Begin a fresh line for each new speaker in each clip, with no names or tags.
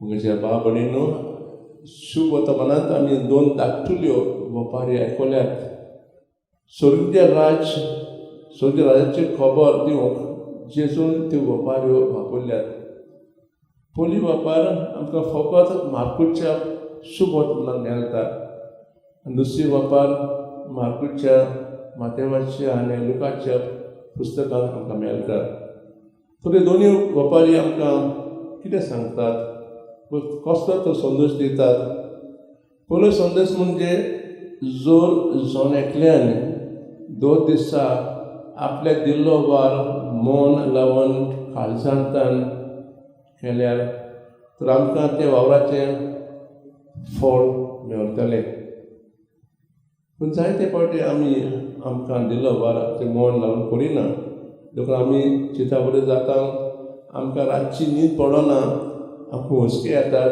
म्हज्या भाव भयणींनो, शुभ वर्तमानांत आमी दोन धाकटुल्यो वपारी आयकल्यात. स्वर्गीय राज, स्वर्गीय राजाची खबर दिवंक जेजून त्यो वपाऱ्यो वापरल्यात. पयली वपार आमकां फकत मार्कुच्या शुभ वर्तमानांत मेळटा आनी दुसरी वपार मार्कुच्या, मातेवाच्या आनी लुकाच्या पुस्तकांत आमकां मेळटा. तर दोनूय वपारी आमकां कितें सांगतात? कसलो तो संदेश दितात? पयलो संदेश म्हणजे, जर जण एकल्यान दर दिसा आपल्याक दिल्लो वावर मन लावन काळजांतान केल्यार तर आमकां त्या वावराचें फळ मेळटलें. पूण जायते फावटी आमी आमकां दिल्लो वावर तें मन लावन करिना. देखून आमी चिंताबरी जाता, आमकां रातची न्हीद पडना, आमकां हुस्के येतात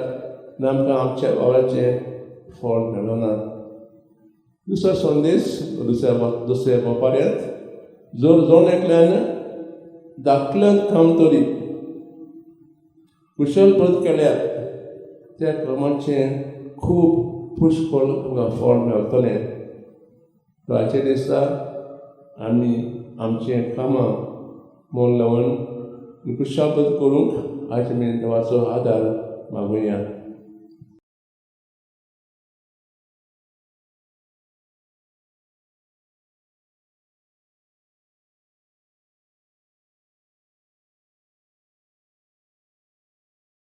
आनी आमकां आमच्या वावराचें फळ मेळना. दुसरो संदेश दुसऱ्या वपाऱ्यांत, जर जण एकल्यान धाकल्यान काम तरी कुशलपद केल्यार त्या कामाचें खूब पुष्कळ आमकां फळ मेळटलें. तर आयच्या दिसा आमी आमचें कामां मन लावन कुशालपद करूंक आयज आमी देवाचो आदार मागुया.